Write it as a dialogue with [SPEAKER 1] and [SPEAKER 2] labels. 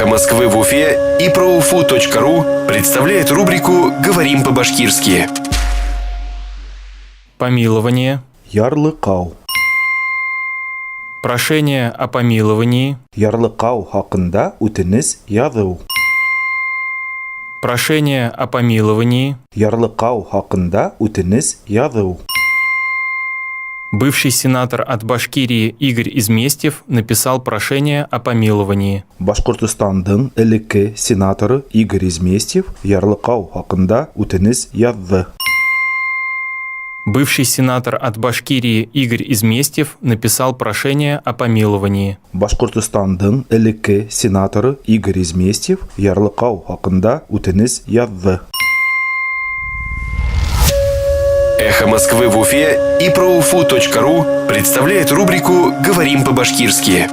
[SPEAKER 1] «Эхо Москвы» в Уфе и проуфу.ру представляет рубрику «Говорим по-башкирски».
[SPEAKER 2] Помилование.
[SPEAKER 3] Ярлыҡау.
[SPEAKER 2] Прошение о помиловании.
[SPEAKER 3] Ярлыҡау хаҡында үтенес яҙыу.
[SPEAKER 2] Прошение о помиловании.
[SPEAKER 3] Ярлыҡау хаҡында үтенес яҙыу.
[SPEAKER 2] Бывший сенатор от Башкирии Игорь Изместьев написал прошение о помиловании.
[SPEAKER 3] Башҡортостандың элекке сенаторы Игорь Изместьев ярлыҡау хаҡында үтенес яҙҙы.
[SPEAKER 2] Бывший сенатор от Башкирии Игорь Изместьев написал прошение о помиловании.
[SPEAKER 3] Башҡортостандың элекке сенаторы Игорь Изместьев ярлыҡау хаҡында үтенес яҙҙы.
[SPEAKER 1] «Эхо Москвы» в Уфе и проуфу.ру представляет рубрику «Говорим по-башкирски».